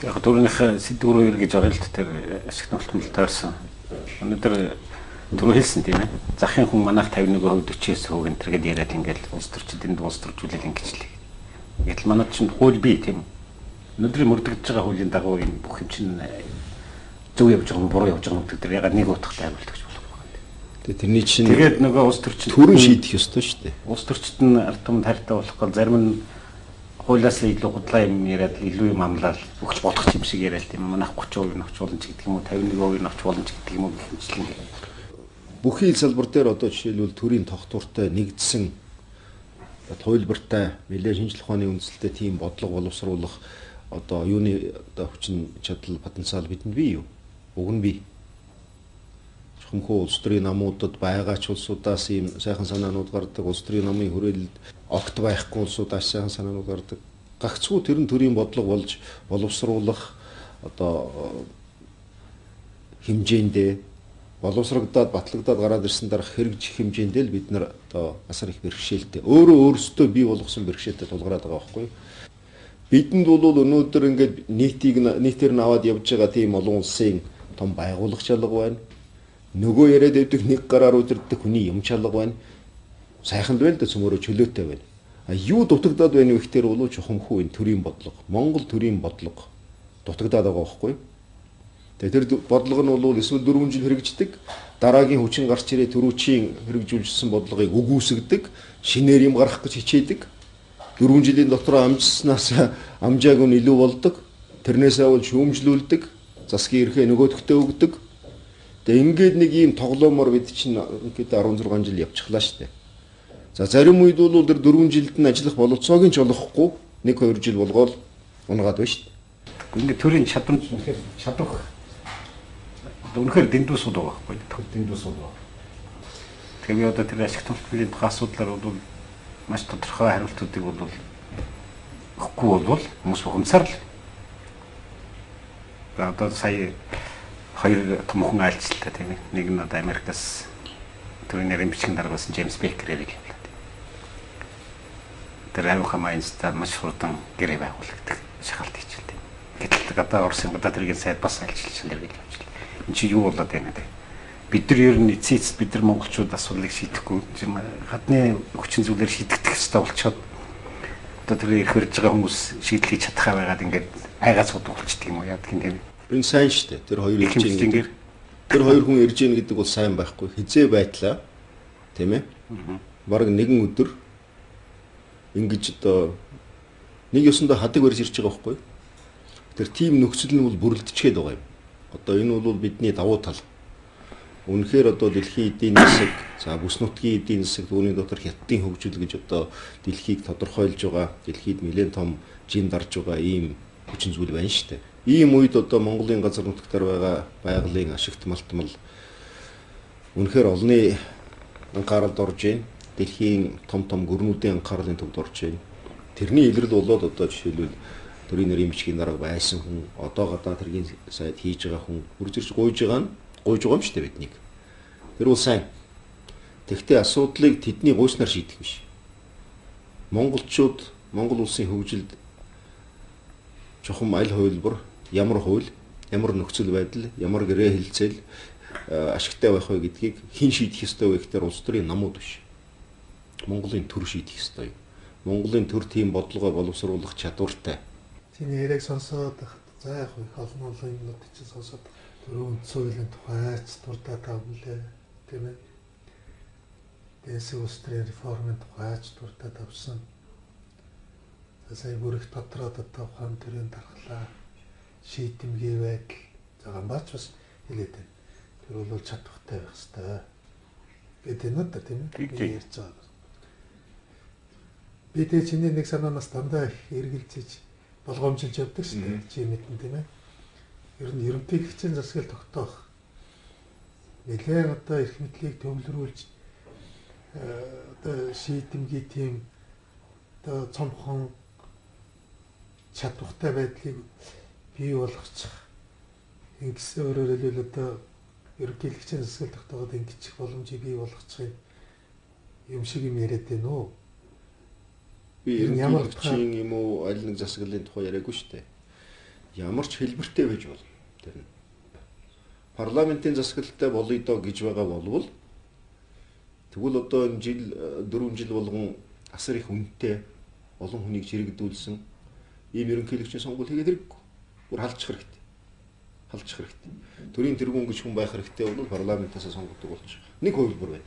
Яг түрүүнийхээ сэдвүүр гэж оролт тэр ашиг тогтмол тойрсон. Өнөөдөр түрүү хэлсэн тийм ээ. Захын хүн манайх 51% 49% энэ төр гэдээ яриад ингээл улс төрчид энд улс төржүүлэл ингэчлээ. Гэтэл манайд чинь хууль бий тийм үү? Өнөөдрийн мөрдөгдөж байгаа хуулийн дагуу энэ бүх юм чинь зөв явж байгаа юм буруу явж байгаа юм гэдэг дээр ягаад нэг утгатай хариулт өгч болохгүй юм. Тэгээ тэрний чинь тэгээд нөгөө улс төрчид төрөн шийдэх ёстой шүү дээ. Улс төрчид нь ард түмэнд хайртай болох гол зарим нь хуулиас илүү худлаа юм яриад илүү юм амлаад өгч болох юм шиг яриад тийм манайх 30% нь авч болно ч гэдэг юм уу 51% нь авч болно ч гэдэг юм уу гэх мэтлэн. Бүхий ил салбар дээр одоо жишээлбэл төрийн тогтвортой нэгдсэн туйлбартай нэлээд шинжлэх ухааны үндсэлтэй тийм бодлого боловсруулах одоо юуны одоо хүчин чадал потенциал бидэнд бий юу? Уг нь бий. Чухамхүү улс төрийн намуудад байгаа ч улсуудаас ийм сайхан санаанууд гардаг, улс төрийн намын хүрээлэлд огт байхгүй улсуудаас сайхан санаанууд гардаг. Гагцхүү тэр нь төрийн бодлого болж боловсруулах одоо хэмжээндээ боловсрогдоод батлагдаад гараад ирсэн дараах хэрэгжих хэмжээндээ л бид нар одоо асар их бэрхшээлтэй өөрөө өөрсдөө бий болгосон бэрхшээлтэй тулгараад байгаа байхгүй юу? Бидэнд бол өнөөдөр ингээд нийтийг нийтээр нь аваад явж байгаа тийм олон улсын том байгууллага чалга байна. Нөгөө яриад явдаг нэг гараар удирдах хүний юм чалга байна. Сайхан л байна да цөмөрөө чөлөөтэй байна. А юу дутагдаад байна вэ гэхээр бол чухамхүү энэ төрийн бодлого, Монгол төрийн бодлого дутагдаад байгаа байхгүй юу? Тэгээ тэр бодлого нь бол эсвэл 4 жил хэрэгждэг, дараагийн хүчин гарч ирээ төрүүчийн хэрэгжүүлжсэн бодлогыг үгүйсгдэг, шинээр юм гаргах гэж хичээдэг. 4 жилийн дотор амжснаас амжаагүй нь илүү болдог. Тэрнээсээ бол шүүмжлүүлдэг, засгийн эрхээ нөгөөдөхтэй өгдөг. Тэгээ ингээд нэг ийм тоглоомор бид чинь ингээд 16 жил явчихлаа шүү дээ. За зарим үед бол тэр 4 жилд нь ажиллах бололцоог нь ч олохгүй 1 2 жил болгоол унгаад байна шүү дээ. Ингээд төрийн чадамж үнэхээр чадвах үнэхээр дэндүү сууд байгаа байхгүй дэндүү сууд байгаа. Тэгэхээр би одоо тэр ашиг тогтмолын тухай асуудлаар бол маш тодорхой хариултуудыг бол өгөхгүй бол хүмүүс ухамсар л. За одоо сая хоёр томхон айлчлалтай тийм ээ. Нэг нь одоо Америкаас төрийн нэрийн бичгийн дарга байсан Джеймс Бейкер яриг явлаа. Тэр аюухан майнстаа маш хурдан гэрээ байгуулагддаг шахалт хийчихэл тийм. Гэтэл гадаа Оросын гадаад хэргийн сайд бас айлчилсан дэр гэж явчихлаа. Энд чи юу болоод байна вэ? Бид нар ер нь эцсийн эцэст бид нар монголчууд асуудлыг шийдэхгүй гадны хүчин зүйлээр шийдэгдэх хэрэгтэй болчиход одоо тэр эрх барьж байгаа хүмүүс шийдэл хийж чадхаа байгаад ингээд айгаа суудаг болчдөг юм уу яадаг юм тийм. Энэ сайн шүү дээ. Тэр хоёр ирж ийн гэдэг. Тэр хоёр хүн ирж ийн гэдэг бол сайн байхгүй. Хизээ байтлаа. Тийм ээ? Бараг нэгэн өдөр ингэж одоо нэг ёсондоо хадаг барьж ирж байгаа байхгүй. Тэр тийм нөхцөл нь бол бүрэлдэчгээд байгаа юм. Одоо энэ бол бидний давуу тал. Үнэхээр одоо дэлхийн эдийн засаг, за бүс нутгийн эдийн засаг, түүний дотор хятадын хөгжил гэж одоо дэлхийг тодорхойлж байгаа, дэлхийд нэлээд том жин дарж байгаа ийм хүчин зүйл байна шүү дээ. Ийм үед одоо Монголын газар нутагтаар байгаа байгалийн ашигт малтмал үнэхээр олонний анхааралд орж байна. Дэлхийн том том гүрнүүдийн анхаарлын төвд орж байна. Тэрний илрэл болоод одоо жишээлбэл төрийн нэрийн бичгийн дарга байсан хүн, одоо гадаад хэргийн сайд хийж байгаа хүн үрж ирж гуйж байгаа нь гуйж байгаа юм шүү дээ биднийг. Тэр бол сайн. Тэгвэл асуудлыг тэдний гуйснаар шийдэх биш. Монголчууд Монгол улсын хөгжилд чухам аль хувилбар, ямар хууль, ямар нөхцөл байдал, ямар гэрээ хэлцэл ашигтай байх вэ гэдгийг хэн шийдэх ёстой вэ гэхээр улс төрийн намууд биш. Монголын төр шийдэх ёстой. Монголын төр тийм бодлогоо боловсруулах чадвартай. Чиний яриаг сонсоод за яг их олон олон юмнууд чинь сонсоод түрүү үндсэн хуулийн тухайч дурдаад авлаа тийм ээ. Дээсээ улс төрийн реформын тухайч дурдаад авсан. За сая бүр их дотроод одоо ухаан төрийн дархлаа, шийдэмгий байдал за гамбаач бас хэлээд байна. Тэр бол чадвартай байх хэвээр гэдэг нь үү тийм ээ. Би ярьж байгаа. Би тэгээ чиний нэг санаанаас дандаа их эргэлзэж болгоомжилж явдаг шүү дээ. Чи мэдэн тийм ээ. Ер нь ерөнхийлөгчийн засаглал тогтоох нэлээд одоо эрх мэдлийг төвлөрүүлж одоо шийдэмгий тийм одоо цомхон чадвартай байдлыг бий болгочих. Ингэсэн өөрөөр хэлбэл одоо ерөнхийлөгчийн засаглал тогтоогод ингэчих боломжийг бий болгочих юм шиг юм яриад байна уу? Би ерөнхийлөгчийн юм уу аль нэг засаглалын тухай яриаггүй шүү дээ. Ямар ч хэлбэртэй байж болно. Тэр нь парламентын засаглалтай болъё доо гэж байгаа болвол тэгвэл одоо энэ жил 4 жил болгон асар их үнэтэй олон хүнийг чирэгдүүлсэн ийм ерөнхийлөгчийн сонгуул хийгээд хэрэггүй. Бүр халдчих хэрэгтэй. Халдчих хэрэгтэй. Төрийн тэргүүн гэж хүн байх хэрэгтэй бол парламентаас сонгодог болчих. Нэг хувилбар байна.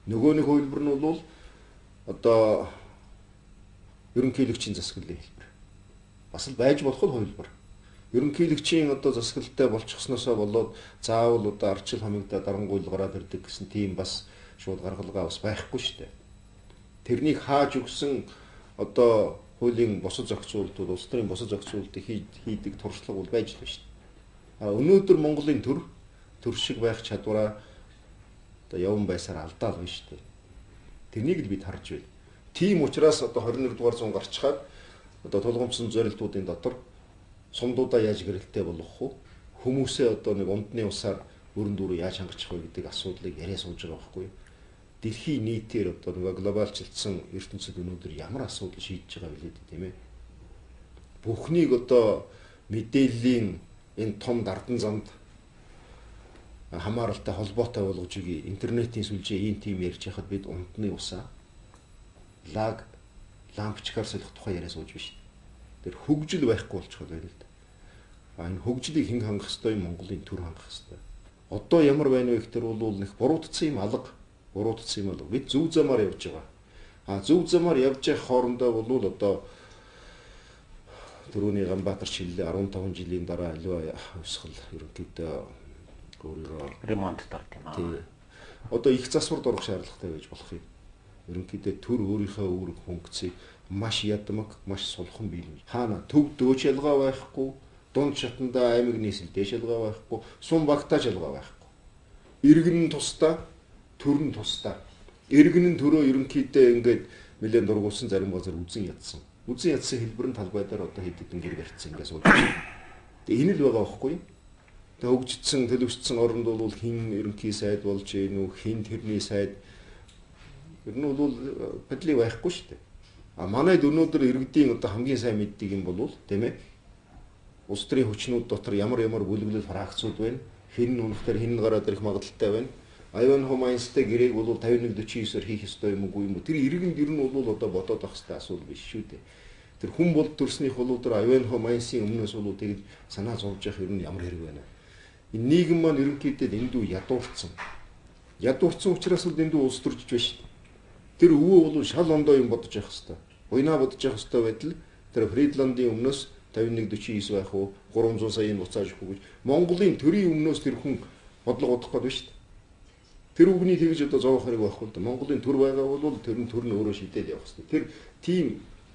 Нөгөө нэг хувилбар нь бол одоо ерөнхийлөгчийн засаглалын хэлбэр. Бас л байж болох хувилбар. Ерөнхийлөгчийн одоо засаглалтай болчихсноосоо болоод заавал одоо арчил хамигдаа дарангуйл гараад ирдэг гэсэн тийм бас шууд гаргалгаа бас байхгүй шүү дээ. Тэрнийг хааж өгсөн одоо хуулийн бусад зохицуултууд, улс төрийн бусад зохицуултыг хийдэг туршлага бол байж л байна шүү дээ. А өнөөдөр Монголын төр шиг байх чадвараа одоо яван байсаар алдаал байна шүү дээ. Тэрнийг л бид харж байна. Тийм учраас одоо 21 дугаар зуун гарчхаад одоо тулгамдсан зорилтуудын дотор сумдуудаа яаж гэрэлтэй болгох вэ? Хүмүүсээ одоо нэг ундны усаар өрн дүүрээ яаж хангачих вэ гэдэг асуудлыг яриа сууж байгаа байхгүй юу? Дэлхийн нийтээр одоо нөгөө глобалчилсан ертөнцид өнөөдөр ямар асуудал шийдэж байгаа вэ гэдэг тийм ээ. Бүхнийг одоо мэдээллийн энэ том дардан замд хамааралтай холбоотой болгож өгье. Интернетийн сүлжээ ийм тийм ярьж байхад бид ундны усаа лаг лампчкаар солих тухай яриа сууж биш. Тэр хөгжил байхгүй болчиход байна л да. А энэ хөгжлийг хэн хангах ёстой юм? Монголын төр хангах ёстой. Одоо ямар байна вэ гэхээр бол нэг буруутсан юм алга, буруутсан юм алга. Бид зөв замаар явж байгаа. А зөв замаар явж явах хоорондоо бол одоо түрүүний Ганбаатар шиллээ 15 жилийн дараа аливаа хувьсгал ерөнхийдөө өөрийгөө ремонтдор тийм аа. Одоо их засвард орох шаардлагатай байж болох юм. Ерөнхийдөө төр өөрийнхөө үүрэг функцийг маш ядмаг, маш сулхан биелүүлж. Хаана төв дөөч ялгаа байхгүй, дунд шатандаа аймаг нийсэл дээш ялгаа байхгүй, сум багтааж ялгаа байхгүй. Иргэн нь тусдаа, төр нь тусдаа. Иргэн нь төрөө ерөнхийдөө ингээд нэлээд дургуулсан зарим газар үзэн ядсан. Үзэн ядсан хэлбэр нь талбай дээр одоо хэд хэдэн гэр барьцсан ингээд сууж байна. Тэгээ энэ л байгаа байхгүй юу? Тэгээ хөгжсөн, төлөвшсөн оронд бол хэн ерөнхий сайд болж гин үү, хэн тэрний сайд ер нь бол бодлыг байхгүй шүү дээ. А манайд өнөөдөр иргэдийн одоо хамгийн сайн мэддэг юм бол тийм ээ. Улс төрийн хүчнүүд дотор ямар ямар бүлэглэл фракцууд байна. Хэн нь унах дээр хэн нь гараад ирэх магадлалтай байна. Аюун Хомайнстай гэрээг бол 51-49-оор хийх ёстой юм уу юм уу? Тэр иргэнд ер нь бол одоо бодоод авах ёстой асуудал биш шүү дээ. Тэр хүн бол төрснийх бол тэр Аюун Хомайнсын өмнөөс бол тэгж санаа зовж явах ер нь ямар хэрэг байна. Энэ нийгэм маань ерөнхийдөө дэндүү ядуурцсан. Ядуурцсан учраас л дэндүү улс төржиж байна шүү дээ. Тэр өвөө бол шал ондоо юм бодож явах хэвээр. Уйнаа бодож явах хэвээр байтал тэр Фридландын өмнөөс 51-49 байх уу 300 саяын буцааж өгөх гэж Монголын төрийн өмнөөс тэр хүн бодлого бодох гээд байна шүү дээ. Тэр үгний тэгж одоо зовох хэрэг байхгүй л да. Монголын төр байгаа бол тэр нь төр нь өөрөө шийдээд явах хэвээр. Тэр тийм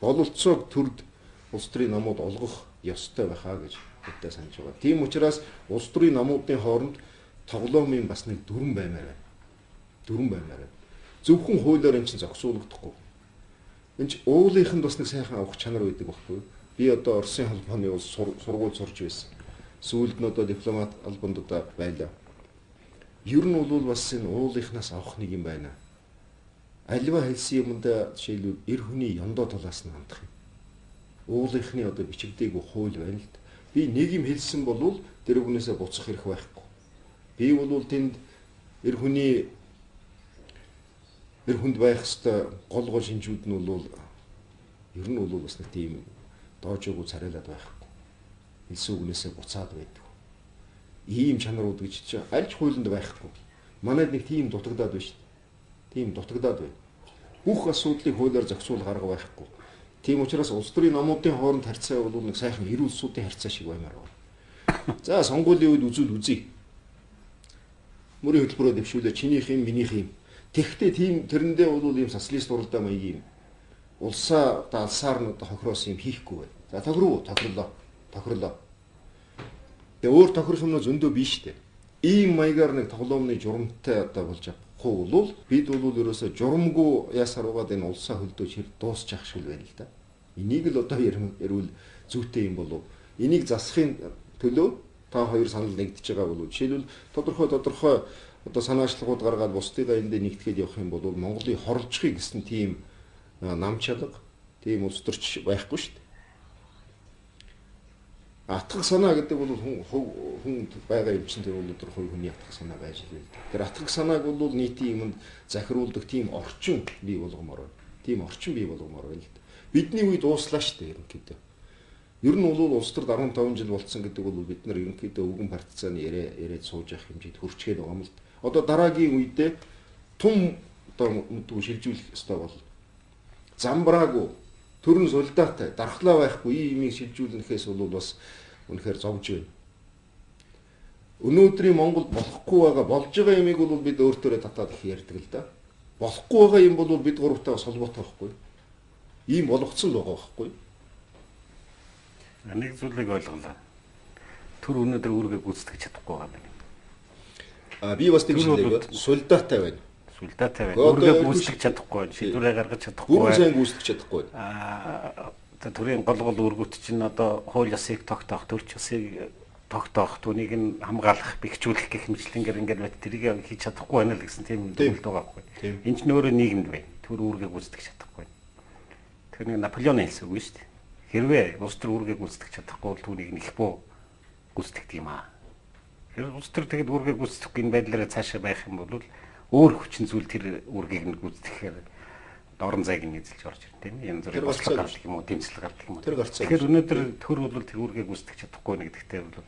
бололцоог төрд улс төрийн намууд олгох ёстой байхаа гэж хөдөө санаж байгаа. Тийм учраас улс төрийн намуудын хооронд тоглоомын бас нэг дүрэн баймаар байна. Дүрэн баймаар байна. Зөвхөн хуулиар эн чинь зохицуулагдахгүй. Энд чи уулынханд бас нэг сайхан авах чанар байдаг байхгүй юу? Би одоо Оросын холбооны улс сургууль сурч байсан. Сүүлд нь одоо дипломат албанд одоо байлаа. Ер нь бол бас энэ уулынхнаас авах нэг юм байна. Аливаа хэлсэн юмдаа жишээлбэл эр хүний ёндоо талаас нь хандах юм. Уулынхны одоо бичигдээгүй хууль байна л да. Би нэг юм хэлсэн бол тэр хүнээсээ буцах хэрэг байхгүй. Би бол тэнд эр хүний эр хүнд байх ёстой гол гол шинжүүд нь бол ер нь бол бас нэг тийм доожоогүй царайлаад байхгүй. Хэлсэн үгнээсээ буцаад байдаг. Ийм чанарууд гэж чи аль ч хуулинд байхгүй. Манайд нэг тийм дутагдаад байна шүү дээ. Тийм дутагдаад байна. Бүх асуудлыг хуулиар зохицуулах арга байхгүй. Тийм учраас улс төрийн намуудын хооронд харьцаа бол нэг сайхан эрүүл улсуудын харьцаа шиг баймаар байна. За сонгуулийн үед үзүүл үзье. Мөрийн хөтөлбөрөөр дэвшүүлээ чинийх юм минийх юм. Тэгэхдээ тийм тэрэндээ бол ийм социалист уралдаа маягийн юм. Улсаа одоо алсаар нь одоо хохироос юм хийхгүй байна. За тохиров тохирлоо. Тохирлоо. Тэгээ өөр тохирох юмнууд зөндөө биш үү? Ийм маягаар нэг тоглоомны журамтай одоо болж авахгүй бол бид бол ерөөсөө журамгүй ясаар угаад энэ улсаа хөлдөөж хэр дуусчих шиг байна л да. Энийг л одоо ярил зүйтэй юм болов. Энийг засахын төлөө та хоёр санал нэгдэж байгаа болов. Жишээлбэл тодорхой одоо санаачлагууд гаргаад бусдыгаа эндээ нэгтгэхэд явах юм бол Монголыг хорлцохыг гэсэн тийм нам чалга, тийм улс төрч байхгүй шүү дээ. Атгах санаа гэдэг бол хүн хүн байгаа юм чинь тэр бол өдөр хувь хүний атгах санаа байж л байдаг. Тэр атгах санааг бол нийтийн юмд захируулдаг тийм орчин бий болгомоор байна. Тийм орчин бий болгомоор байна л да. Бидний үед ууслаа шүү дээ ерөнхийдөө. Ер нь бол улс төрд 15 жил болцсон гэдэг бол бид нар ерөнхийдөө өвгөн партизаны яриад сууж явах хэмжээнд хүрчгээд байгаа юм л да. Одоо дараагийн үедээ тум одоо мэдгүй шилжүүлэх ёстой бол замбраагүй төрөн солдаттай дархлаа байхгүй ийм юмыг шилжүүлнэхээс бол бас үнэхээр зовж байна. Өнөөдрийн Монголд болохгүй байгаа болж байгаа юмыг бол бид өөртөөрөө татаад их ярьдаг л да. Болохгүй байгаа юм бол бид гуравтай бас холбоотой байхгүй. Ийм болгоцсон л байгаа байхгүй. Нэг зүйлийг ойлголоо. Төр өнөөдөр үүргээ гүйцэтгэж чадахгүй байгаа юм байна. А би бас тэгж хэлээ. Солдаттай байна. Солдаттай байна. Үүргээ гүйцэтгэж чадахгүй байна. Шийдвэрээ гаргаж чадахгүй байна. Бүрэн сайн гүйцэтгэж чадахгүй байна. А одоо төрийн гол гол үүргүүд чинь одоо хууль ёсыг тогтоох, төрч ёсыг тогтоох, түүнийг нь хамгаалах, бэхжүүлэх гэх мэтлэнгээр ингээд байт тэрийг хийж чадахгүй байна л гэсэн тийм дүгнэлт байгаа байхгүй. Энэ чинь өөрөө нийгэмд байна. Төр үүргээ гүйцэтгэж чадахгүй байна. Тэр нэг Наполеон хэлсэн үг шүү дээ. Хэрвээ улс төр үүргээ гүйцэтгэж чадахгүй бол түүнийг нь их буу гүйцэтгэдэг юм аа. Хэрвээ улс төр тэгэд үүргээ гүйцэтгэхгүй энэ байдлаараа цаашаа байх юм бол өөр хүчин зүйл тэр үүргийг нь гүйцэтгэхээр орон зайг нь эзэлж орж ирнэ тийм ээ. Янз бүрийн бослого гардаг юм уу, дэмжлэг гардаг юм уу. Тэгэхээр өнөөдөр төр бол тэр үүргээ гүйцэтгэж чадахгүй нэгдэгтэй бол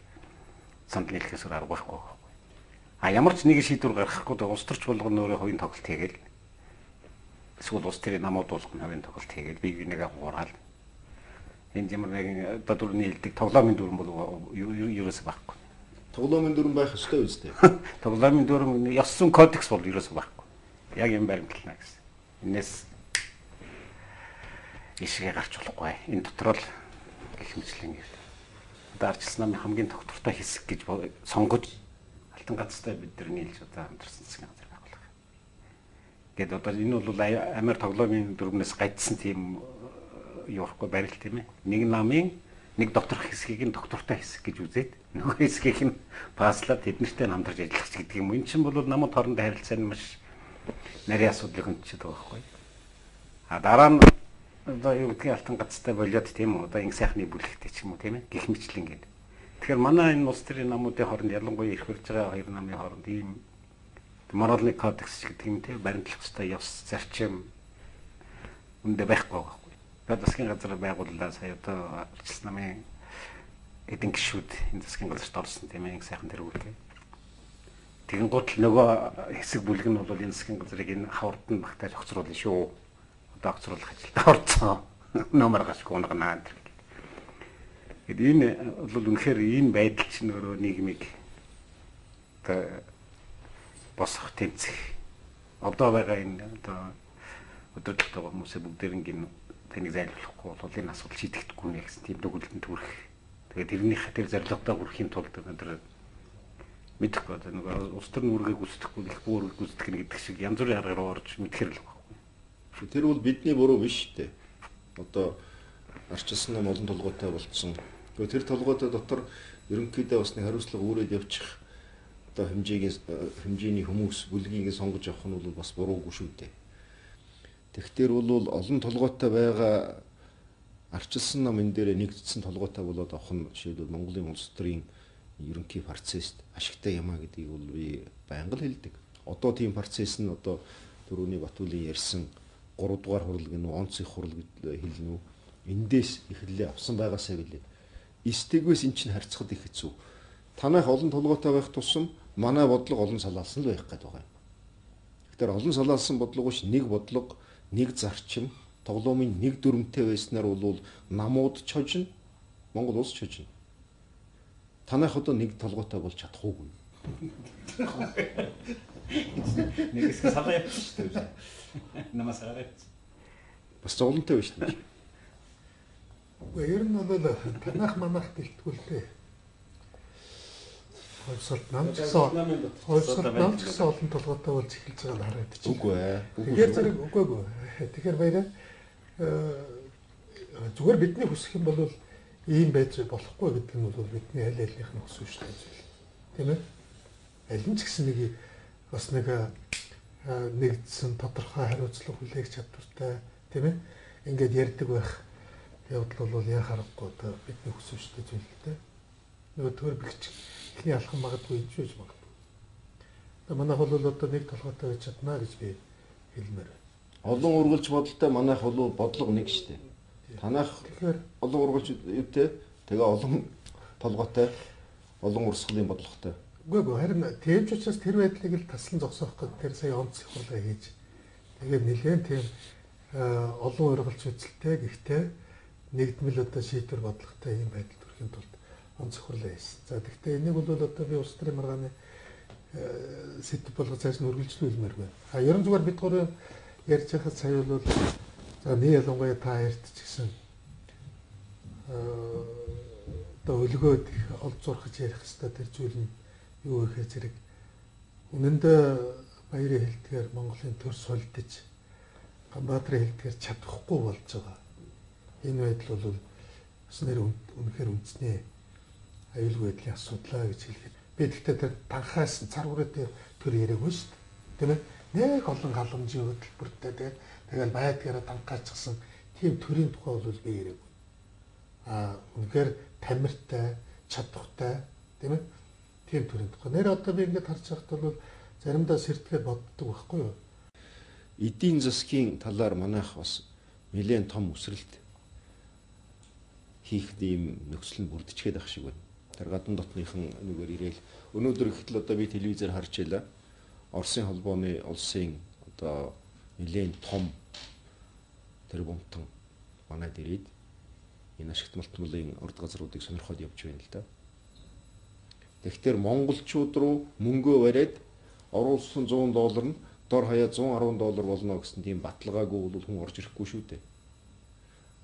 санал нийлэхээс өөр арга байхгүй байхгүй. А ямар ч нэг шийдвэр гаргахгүй улс төрч болгоно өөрөө хувийн тоглолт хийгээл эсвэл улс төрийн намууд болгоно хувийн тоглолт хийгээл бие бинийгээ хураал. Энд ямар нэгэн одоо дөрвний хэлдэг тоглоомын дүрм бол ерөөсөө байхгүй. Тоглоомын дүрм байх ёстой үстэй. Тоглоомын дүрм ёс зүйн кодекс бол ерөөсөө байхгүй. Яг юм баримтлана гэсэн. Энээс ишгээ гарч болохгүй. Энэ дотор л гэх мэтлэн гэр. Одоо арчилсан намын хамгийн тогтвортой хэсэг гэж сонгож алтан газартай бид нар нийлж одоо хамтарсан засгийн газар байгуулах. Гэт одоо энэ бол амар тоглоомын дүрмнээс гайдсан тийм юу байхгүй барилт тийм ээ. Нэг намын нэг доторх хэсгийг нь тогтвортой хэсэг гэж үзээд нөгөө хэсгийг нь паслаад тэднэртэй хамтарч ажиллах гэдэг юм. Энэ чинь бол намууд хоорондын харилцаа нь маш нарийн асуудлыг хөндөж байгаа байхгүй. А дараа нь одоо юу гэдгийг алтан газартай болиод тийм үү одоо инг сайхны бүлэгтэй ч юм уу тийм ээ гих мэтлэн гээд. Тэгэхээр манай энэ улс төрийн намуудын хооронд ялангуяа ирэх барьж байгаа хоёр намын хооронд ийм моральны кодекс гэдэг юм тийм баримтлах ёстой ёс зарчим үндэ байхгүй байгаа байхгүй. Тэгээд засгийн газар байгууллаа сая одоо арчилсан намын эдэн гишүүд энэ засгийн газарт орсон тийм ээ инг сайхан тэргүүлгээ. Тэгэн гут л нөгөө хэсэг бүлэг нь бол энэ засгийн газрыг энэ хаврд нь багтааж огцруулна шүү. Одоо огцруулах ажилд орцсон. Номер гашгүй унагнаа энэ. Тэгэд энэ бол үнэхээр энэ байдал чинь өөрөө нийгмийг одоо босгох тэмцэх одоо байгаа энэ одоо өдөрлөгтэй хүмүүсээ бүгдээрингийн тэнийг зайлуулахгүй бол энэ асуудал шийдэгдэхгүй нэ гэсэн тийм дүгнэлтэнд хүрэх. Тэгээд тэрнийхээ тэр зорилгодоо хүрэхийн тулд өнөөдөр мэдэхгүй одоо нөгөө улс төрийн үүргийг гүйцэтгэхгүй их үүргийг гүйцэтгэх гэдэг шиг янз бүрийн аргаар орж мэдхэр л байхгүй. Тэр бол бидний буруу биш үү? Одоо арчилсан нам олон толгойтой болцсон. Тэр толгойтой дотор ерөнхийдөө бас нэг хариуцлага үүрээд явчих одоо хэмжээний хүмүүс бүлгийг сонгож авах нь бол бас буруугүй шүү дээ. Тэгэхээр бол олон толгойтой байгаа арчилсан нам энэ дээр нэгдсэн толгойтой болоод авах нь жишээлбэл Монголын улс төрийн ерөнхий процесст ашигтай юм а гэдгийг бол би байнга л хэлдэг. Одоо тийм процесс нь одоо түрүүний Батүлийн ярьсан 3 дугаар хурал гэнэ үү, онц их хурал гэж хэлнэ үү? Эндээс эхлэлээ авсан байгаасаа билээ. Эстэгвээс эн чинь харьцахад их хэцүү. Танайх олон толгойтой байх тусам манай бодлого олон салаалсан л байх гээд байгаа юм. Тэгэхээр олон салаалсан бодлого биш нэг бодлого, нэг зарчим, тоглоомын нэг дүрмтэй байснаар бол намууд ч хожино, Монгол улс ч хожино. Танайх одоо нэг толгойтой болж чадахгүй. Нэг хэсэг салаа явчих шүү дээ. Намаас гараад. Бас зовлонтой байж тээ. Үгүй ер нь бол танах манах дэлтгүүлтэй. Хойсолт нам ч гэсэн олон толгойтой болж эхэлж байгаа нь харагдаж байна. Үгүй ээ. Тэгэхээр зэрэг үгүй. Тэгэхээр баяраа зүгээр бидний хүсэх юм бол ийм байж болохгүй гэдэг нь бол бидний аль алийнх нь хүсвэ шүү дээ. Тийм ээ? Аль нь ч гэсэн нэг бас нэг нэгдсэн тодорхой хариуцлага хүлээх чадвартай тийм ээ? Ингээд ярьдаг байх явдал бол яа харахгүй одоо бидний хүсвэ шүү дээ зүйл л дээ. Нөгөө төр бэгч эхний алхам магадгүй энэ ч байж магадгүй. Одоо манайх бол одоо нэг толгойтой байж чадна гэж би хэлмээр байна. Олон үргэлж бодолтой манайх бол бодлого нэг шүү дээ. Танайх Тэгэхээр олон үргэлж юутэй тэгээ олон толгойтой олон урсгалын бодлоготой. Үгүй харин тийм ч учраас тэр байдлыг л таслан зогсоох гээд тэр сая онц их хурлаа хийж тэгээд нэлээд тийм олон ургалч үзэлтэй гэхдээ нэгдмэл одоо шийдвэр бодлоготой ийм байдал төрхийн тулд онц их хурлаа хийсэн. За тэгэхдээ энийг бол одоо би улс төрийн маргааны сэдв болгож цааш нь үргэлжлүүлмээр байна. А ерөн зүгээр бид гурав ярьж байхад сая бол за нэг ялангуяа та хоёрт ч гэсэн одоо өлгөөд их олзуурхаж ярих хэвээр тэр зүйл нь юу гэхээр зэрэг үнэндээ баярын хэлдгээр Монголын төр сулдаж Ганбаатарын хэлдгээр чадахгүй болж байгаа. Энэ байдал бол бас нэр үнэхээр үндэсний аюулгүй байдлын асуудлаа гэж хэлэхэд би тэгтээ тэр танхаас цар хүрээтэй төр яриаггүй шүү дээ. Тийм ээ? Нэг олон халамжийн хөтөлбөртэй тийм тэгэл байдгаараа танхаачихсан тийм төрийн тухай бол би яриаггүй. А үнэхээр тамиртай, чадвартай тийм ээ? Тийм төрийн тухай. Нэр одоо би ингээд харж байхад бол заримдаа сэртгээд боддог байхгүй юу? Эдийн засгийн талаар манайх бас нэлээд том өсрэлт хийх ийм нөхцөл нь бүрдчихээд байх шиг байна. Тэр гадна дотныхан нүгээр ирээл өнөөдөр гэтэл одоо би телевизээр харж байлаа. Оросын холбооны улсын одоо нэлээд том тэрбумтан манайд ирээд энэ ашигт малтмалын урд газруудыг сонирхоод явж байна л да. Тэгэхээр монголчууд руу мөнгөө бариад оруулсан 100 доллар нь дор хаяа 110 доллар болно гэсэн тийм баталгаагүй бол хүн орж ирэхгүй шүү дээ.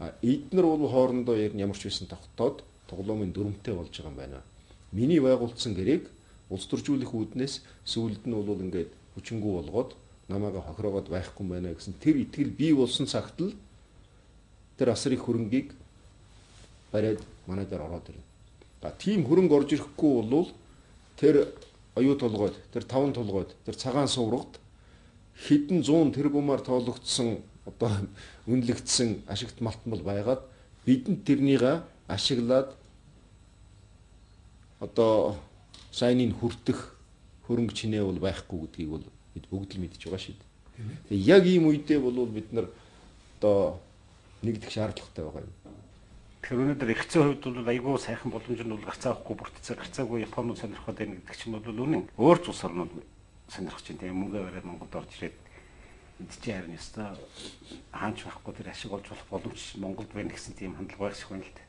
А эднэр бол хоорондоо ямар ч байсан тогтоод тоглоомын дүрмтэй болж байгаа юм байна. Миний байгуулсан гэрээг улс төржүүлэх үүднээс сүүлд нь бол ингээд хүчингү болгоод намайг хохироогоод байхгүй юм байна гэсэн тэр итгэл бий болсон цагт л тэр асар их хөрөнгийг бариад манай дээр ороод ирнэ. А тийм хөрөнгө орж ирэхгүй бол тэр оюу толгойд, тэр таван толгойд, тэр цагаан суврагд хэдэн зуун тэрбумаар тоологдсон одоо үнэлэгдсэн ашигт малтмал байгаад бидэнд тэрнийгээ ашиглаад одоо сайныг хүртэх хөрөнгө чинээ бол байхгүй гэдгийг бол бид бүгд л мэдж байгаа шүү дээ. Тэгээ яг ийм үедээ бол бид нар одоо нэгдэх шаардлагатай байгаа юм. Тэгэхээр өнөөдөр эргэцэн хувьд бол айгүй сайхан боломж нь бол гарцаа авахгүй бүртцээ гарцаагүй Японууд сонирхоод байна гэдэг чинь бол үнэн. Өөр ч улс орнууд сонирхож байна. Тэгээ мөнгө бариад Монголд орж ирээд энд чинь харин ёстой хаанч байхгүй тэр ашиг олж болох боломж Монголд байна гэсэн тийм хандлага байх шиг байна л да.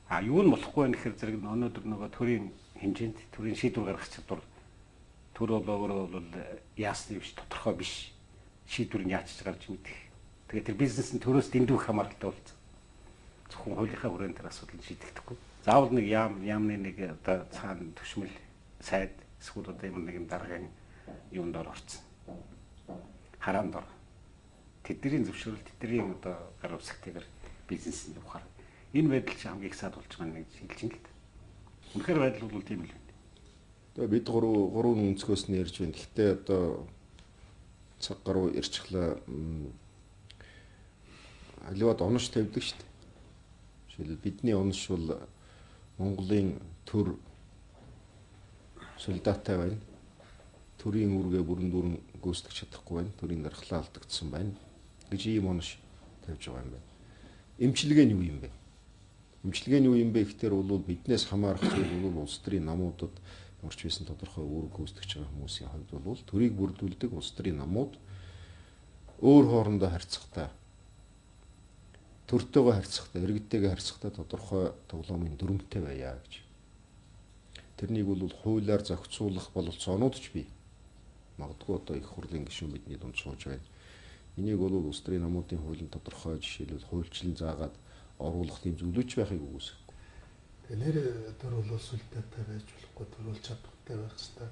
А юу нь болохгүй байх гэхээр зэрэг өнөөдөр нөгөө төрийн хэмжээнд төрийн шийдвэр гаргах чадвар төр бол өөрөө бол яасны биш тодорхой биш шийдвэр нь яаж ч гарч мэдэх. Тэгээ тэр бизнес нь төрөөс дэндүү хамааралтай болсон. Зөвхөн хуулийнхаа хүрээнд тэр асуудал шийдэгдэхгүй. Заавал нэг яамны нэг одоо цаана төшмөл сайд эсвэл одоо юм нэгэн даргын юунд ор орцсон. Хараанд ор. Тэдний зөвшөөрөл, тэдний одоо гар үсгтэйгээр бизнес нь явахаар энэ байдал чинь хамгийн их саад болж байгаа нэг хэлж юм л да. Үнэхээр байдал бол тийм л байна. Тэгээ бид гурван өнцгөөс нь ярьж байна. Гэхдээ одоо цаг гаруй ярьчихлаа. Аливаад онош тавьдаг шүү дээ. Жишээлбэл бидний онош бол Монголын төр солдаттай байна. Төрийн үүргээ бүрэн дүүрэн гүйцэтгэж чадахгүй байна. Төрийн дархлаа алдагдсан байна гэж ийм онош тавьж байгаа юм байна. Эмчилгээ нь юу юм бэ? Эмчилгээ нь юу юм бэ гэхээр бол биднээс хамаарах зүйл бол улс төрийн намуудад ямар ч байсан тодорхой үүрэг гүйцэтгэж байгаа хүмүүсийн хувьд бол төрийг бүрдүүлдэг улс төрийн намууд өөр хоорондоо харьцахтай, төртөөгөө харьцахтай, иргэдтэйгээ харьцахтай тодорхой тоглоомын дүрмтэй байя гэж. Тэрнийг бол хуулиар зохицуулах бололцоонууд ч бий. Магадгүй одоо их хурлын гишүүн бидний дунд сууж байна. Энийг бол улс төрийн намуудын хуулийн тодорхой жишээлбэл хуульчлан заагаад оруулах тийм зүйлүүч байхыг үгүйсэхгүй. Тэгээ нэр төр бол сүлдээтэй байж болохгүй, төр бол чадвартай байх хэрэгтэй.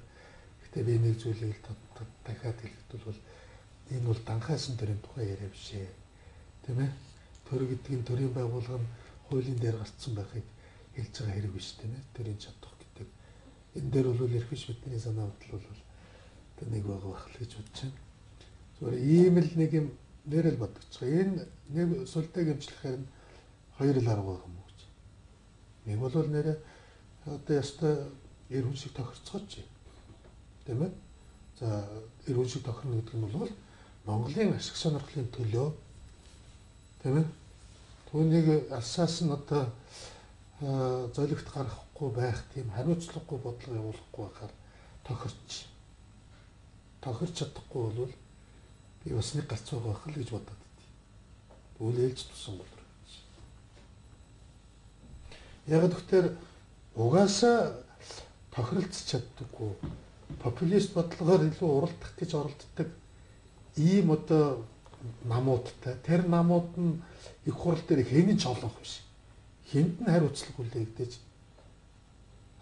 Гэхдээ би нэг зүйлийг л дахиад хэлэхэд бол энэ бол данхайсан төрийн тухай яриа биш ээ. Тийм ээ? Төр гэдэг нь төрийн байгууллага нь хуулийн дээр гарцсан байхыг хэлж байгаа хэрэг биш тийм ээ? Төрийн чадвар гэдэг. Энэ дээр бол эрх биш бидний санаа бодол бол одоо нэг байгаа байх л гэж бодож байна. Зүгээр ийм л нэг юм нэрэл бодогч байгаа. Энэ нэг сүлдээг эмчлэхээр нь хоёр л арга байгаа юм уу гэж. Нэг бол нэрээ одоо ястай эр хүн шиг тохирцгооч. Тийм ээ? За эр хүн шиг тохирно гэдэг нь бол Монголын ашиг сонирхлын төлөө тийм ээ? Түүнийг алсаас нь одоо золигт гаргахгүй байх тийм хариуцлагагүй бодлого явуулахгүй байхаар тохирч чадахгүй бол би бас нэг галзуу байх л гэж бодод байд. Тэгвэл ээлж тусан бол. Яг тэгэхээр угаасаа тохиролцож чаддаггүй популист бодлогоор илүү уралдах гэж оролддог ийм одоо намуудтай тэр намууд нь их хурал дээр хэн нь ч олонх биш. Хэнд нь хариуцлага хүлээгдэж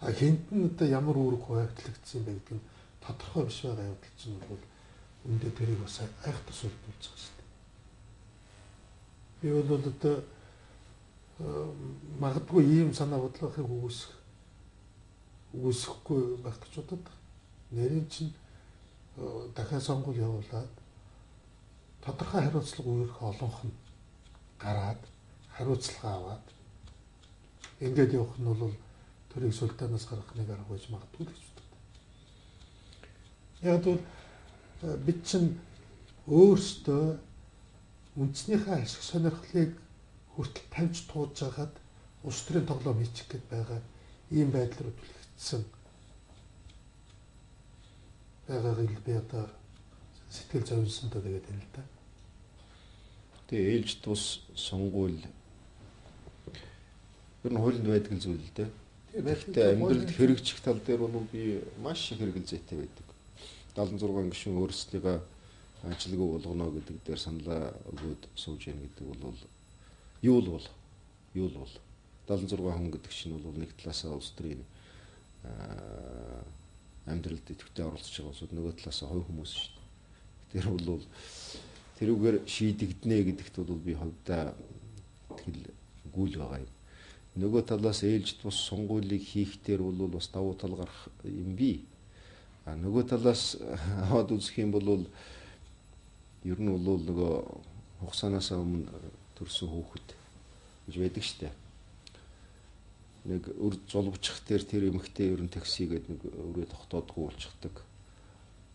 хэнд нь одоо ямар үүрэг хуваагдсан бэ гэдэг нь тодорхой биш байгаа явдал чинь бол үндэ тэрийг бас айхтар сүлдүүлж байгаа шүү дээ. Би бол одоо магадгүй ийм санаа бодлогыг үүсэхгүй байх гэж бодод. Нэрийн чинь дахиад сонгуул явуулаад тодорхой хариуцлага үүрэх олонх нь гараад хариуцлага аваад ингээд явах нь бол төрийг султанаас гаргах нэг арга байж магадгүй л гэж боддог. Яг бол бид чинь өөрсдөө үндснийхээ ашиг сонирхлыг хүртэл тавьж тууж хагаад улс төрийн тоглоом хийчих гээд байгаа ийм байдал руу түлхэгдсэн байгааг би одоо сэтгэл зовсон доо тэгээд байна л да. Тэгээ ээлж тус сонгуул ер нь хуулинд байдаг зүйл л дээ. Тэгэхдээ амьдралд хэрэгжих тал дээр бол би маш их хэрэгэлзээтэй байдаг. 76 гишүүн өөрсдийгөө ажилгүй болгоно гэдэг дээр саналаа өгөөд сууж яах гэдэг бол юу л бол 76 хүн гэдэг чинь бол нэг талаасаа улс төрийн амьдралд идэвхтэй оролцож байгаа улсууд, нөгөө талаасаа хувь хүмүүс шүү дээ. Тэр бол тэрүүгээр шийдэгдэнэ гэдэгт бол би хувьдаа тэгэл гүйл байгаа юм. Нөгөө талаас ээлж тус сонгуулийг хийх дээр бол бас давуу тал гарах юм бий. А нөгөө талаас аваад үзэх юм бол ер нь бол нөгөө хугацаанаас өмнө төрсэн хүүхэд гэж байдаг штэ. Нэг өр зулбчих дээр тэр эмэгтэй ер нь такси гэдэг нэг өрөө тогтоодгүй болчихдаг.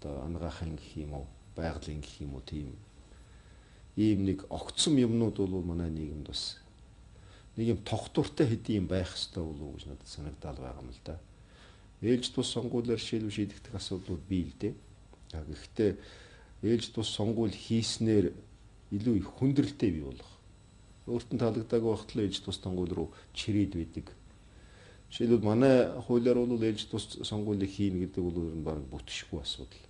Одоо ангаахын гэх юм уу, байгалийн гэх юм уу тийм ийм нэг огцом юмнууд бол манай нийгэмд бас нэг юм тогтвортой хэдийн юм байх ёстой болов уу гэж надад санагдал байгаа юм л да. Ээлж тус сонгуулиар шийдвэр шийдэгдэх асуудлууд бий л дээ. Гэхдээ ээлж тус сонгуул хийснээр илүү их хүндрэлтэй бий болох. Өөрт нь таалагдаагүй багт л ээлж тус сонгуул руу чирээд байдаг. Жишээлбэл манай хуулиар бол ээлж тус сонгуулийг хийнэ гэдэг бол ер нь баг бүтшгүй асуудал.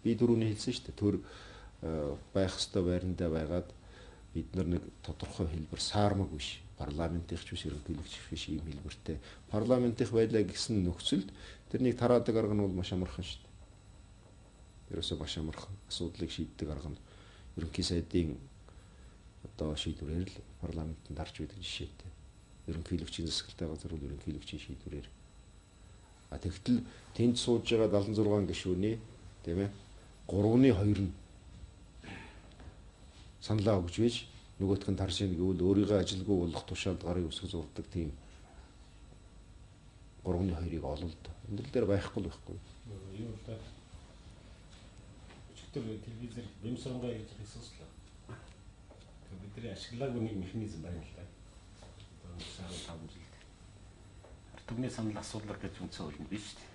Би түрүүний хэлсэн шүү дээ. Төр байх ёстой байрандаа байгаад бид нар нэг тодорхой хэлбэр саармаг биш. Парламентийнх ч биш, ерөнхийлөгч биш ийм хэлбэртэй. Парламентийнх байлаа гэсэн нөхцөлд тэрнийг тараадаг арга нь бол маш амархан шүү дээ. Ерөөсөө маш амархан асуудлыг шийддэг арга нь ерөнхий сайдын одоо шийдвэрээр л парламентод дарж байдаг жишээтэй. Ерөнхийлөгчийн засаглалтай газар бол ерөнхийлөгчийн шийдвэрээр. А тэгтэл тэнд сууж байгаа 76 гишүүний тийм ээ 3-2 нь саналаа өгч байж нөгөөх нь таршин гэвэл өөрийгөө ажилгүй болгох тушаалд гарын үсэг зурдаг тийм 3-2-ыг олол доо. Амьдрал дээр байхгүй л байхгүй. Юу л да. Өчигдөр телевизээр бэмсрангаа ярьж хийсэн л. Тэр бидний ашиглаагүй нэг механизм байна л да. Одоо 15 жилд. Ард түмний санал асуулга гэж үндсэн хуулинд биш шүү дээ.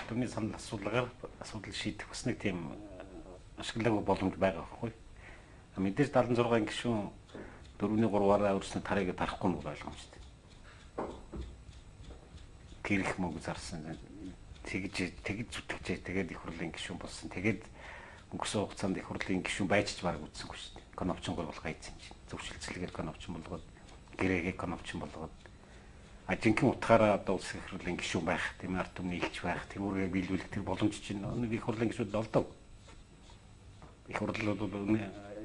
Ард түмний санал асуулгаар асуудал шийдэх бас нэг тийм ашиглаагүй боломж байгаа байхгүй. Мэдээж 76 гишүүн 4-3-аараа өөрснөө тарыг тарахгүй нь ойлгомжтой. Гэрэх мөг зарсан тэгж зүтгэжээ тэгээд их хурлын гишүүн болсон. Тэгээд өнгөрсөн хугацаанд их хурлын гишүүн байж ч бараг үтсэнгүй шүү дээ. Коновчонгор болох айцсан чинь зөвшөлтсөлгээр коновчин болгоод гэрээгээ коновчин болгоод а жинхэнэ утгаараа одоо улсын их хурлын гишүүн байх, тийм ард түмний элч байх, тэрүүрээ биелүүлэх тэр боломж чинь нэг их хурлын гишүүд олдог. Их хурл бол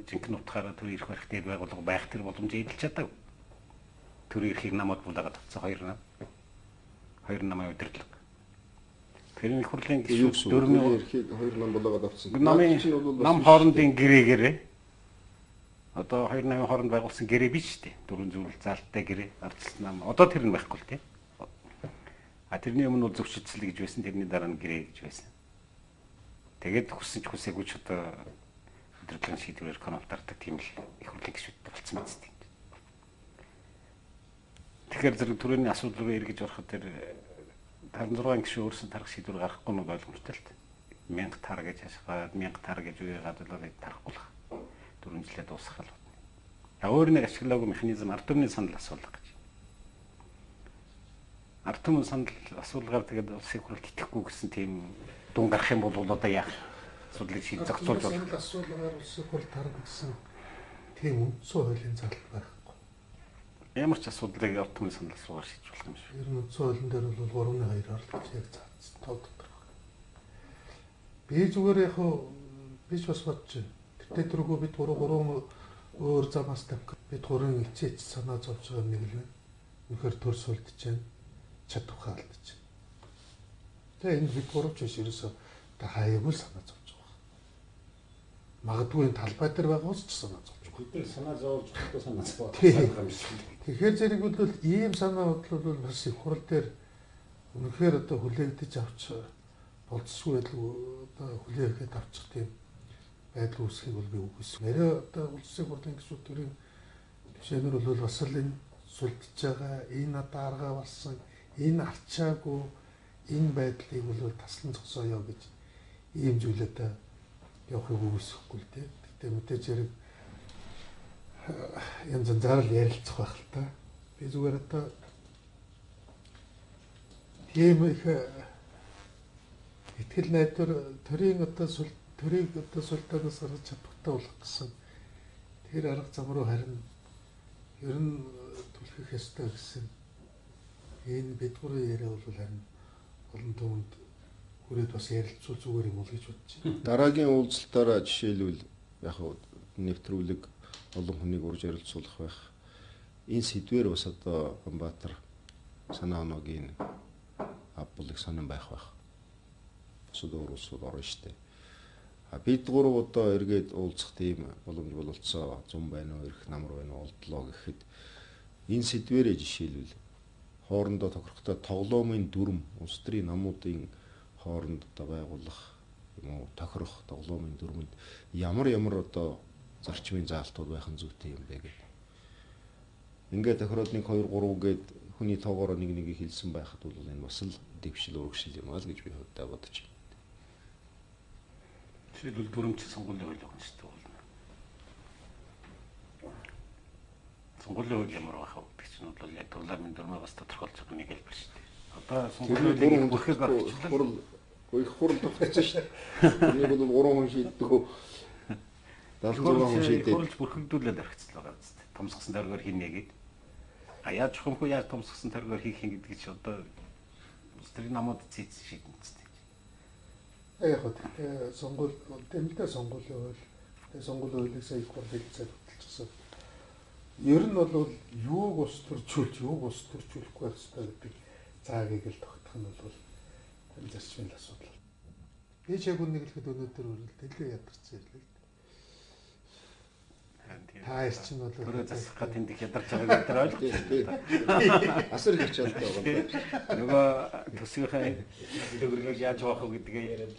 жинхэнэ утгаараа төрийн эрх барих дээр байгууллага байх тэр боломжийг эдэлж чадаагүй. Төрийн эрхийг намууд булаагаад авсан хоёр нам. Хоёр намын удирдлага. Тэр их хурлын гишүүд дөрмийн эрхийг хоёр нам булаагаад авсан. Нам хоорондын гэрээгээрээ одоо хоёр намын хооронд байгуулсан гэрээ биш шүү дээ. Дөрвөн зүйл заалттай гэрээ, ардчилсан нам. Одоо тэр нь байхгүй л тийм. А тэрний өмнө бол зөвшөлтсөл гэж байсан, тэрний дараа нь гэрээ гэж байсан. Тэгээд хүссэн ч хүсээгүй ч одоо удирдлагын шийдвэрээр кноп дардаг тийм л их хурлын гишүүдтэй болсон биз дээ. Тэгэхээр зэрэг түрүүний асуудал руу эргэж ороход тэр 56 гишүүн өөрсөн тарах шийдвэр гаргахгүй нь ойлгомжтой л дээ. 1000 тар гэж хашгаад 1000 тар гэж үеигээд бол тарахгүй л 4 жилээ дуусгах л байна. А өөр нэг ашиглаагүй механизм ард түмний санал асуулга гэж. Ард түмэн санал асуулгаар тэгээд улсын хурлд итгэхгүй гэсэн тийм дун гарах юм бол одоо яах асуудлыг шийд зохицуулж болох. Санал асуулгаар улсын хурал тарна гэсэн тийм үндсэн хуулийн зарлал байхгүй. Ямар ч асуудлыг ард түмний санал асуулгаар шийдэж болох юм шиг. Ер нь үндсэн хуулийн дээр бол 3-2-оор л гэж яг заасан тоо тодорхой. Би зүгээр яг би ч бас бодож байна. Тэртээ тэргүй бид гурван өөр замаас тавих. Бид гурван ичээч санаа зовж байгаа нэг л байна. Үнэхээр төр сулдж байна. Чадвархаа алдаж байна. Тэгээ энэ бид гурав ч биш ерөөсөө та хаяагүй л санаа зовж байгаа. Магадгүй энэ талбай дээр байгаа ус ч санаа зовж байгаа. Бид нар санаа зовж болохгүй санаа зовж байгаа юм шиг. Тэгэхээр зэрэг бол ийм санаа бодлол бол бас их хурал дээр үнэхээр одоо хүлээгдэж авч болцсгүй байдал одоо хүлээгээд авчих тийм байдал үүсхийг бол би үгүйс. Нэрээ одоо улсын хурлын гишүүд төрийн жишээнэр бол бас л энэ сүлдэж байгаа, энэ одоо аргаа болсон, энэ арчаагүй энэ байдлыг бол таслан зогсооё гэж ийм зүйлээ явахыг үгүйсэхгүй л дээ. Гэтэ мэдээж хэрэг янз янзаар л ярилцах байх л та. Би зүгээр одоо тийм их итгэл найдвар төрийн одоо төрийг одоо султанаас гаргаж чадвартай болох гэсэн тэр арга зам руу харин ер нь түлхэх ёстой гэсэн энэ бид гурвын яриа бол харин олон түмэнд хүрээд бас ярилцвал зүгээр юм уу гэж бодож байна. Дараагийн уулзалтаараа жишээлбэл яг нэвтрүүлэг олон хүнийг урьж ярилцуулах байх. Энэ сэдвээр бас одоо Ганбаатар санаа оноогийн авбалыг сонирн байх байх. Бусад өөр улсууд орно штэ. А бид гурав одоо эргээд уулзах тийм боломж бололцоо зам байна уу, эрх намар байна уу олдлоо гэхэд энэ сэдвээрээ жишээлбэл хоорондоо тохирохдоо тоглоомын дүрм улс төрийн намуудын хооронд одоо байгуулах юм уу тохирох тоглоомын дүрмэнд ямар ямар одоо зарчмын заалтууд байх нь зүйтэй юм бэ гэдэг. Ингээд тохироод 1 2 3 гээд хүний тоогоороо нэг нэгийг хэлсэн байхад бол энэ бас л дэвшил урагшил юм аа л гэж би хувьдаа бодож байна. Жишээлбэл дүрмч сонгуулийн хууль байгаа юм шүү дээ. Сонгуулийн хууль ямар байх вэ гэдэг чинь бол яг тоглоомын дүрмээ бас тодорхойлж байгаа нэг хэлбэр шүү дээ. Одоо сонгуулийн хуулийг бүрхэг гаргачихлаа. Хурал их хурал тогтсон шүү дээ. Энийг бол 3 хүн шийддэг. 76 хүн шийдээд хуралж бүрхэгдүүлээд орхицлоо байгаа биз дээ. Томсгосон тойргоор хийнэ гээд. А яаж чухамгүй яаж томсгосон тойргоор хийх юм гэдэг чи одоо улс төрийн намууд цэц шийдэн биз дээ. Яг хөө тэгтээ сонгуул тэмдэлтэй сонгуулийн хууль тэгээ сонгуулийн хуулийг сая их хурл хэлцээд хөтөлчихсөн. Ер нь бол юуг ус төржүүлж юуг ус төржүүлэхгүй байх ёстой гэдэг заагийг л тогтох нь бол энэ зарчмын асуудал. Би ч яг үнэ хэлэхэд өнөөдөр үргэлж илүү ядарсан ирлээ. Та хоёр чинь бол төрөө засах га тэнд их ядарч байгааг бид нар ойлгож байна. Асар их ачаалтай байгаа юм байна. Нөгөө төсвийнхээ төгрөгийг яаж хуваах вэ гэдгээ яриад.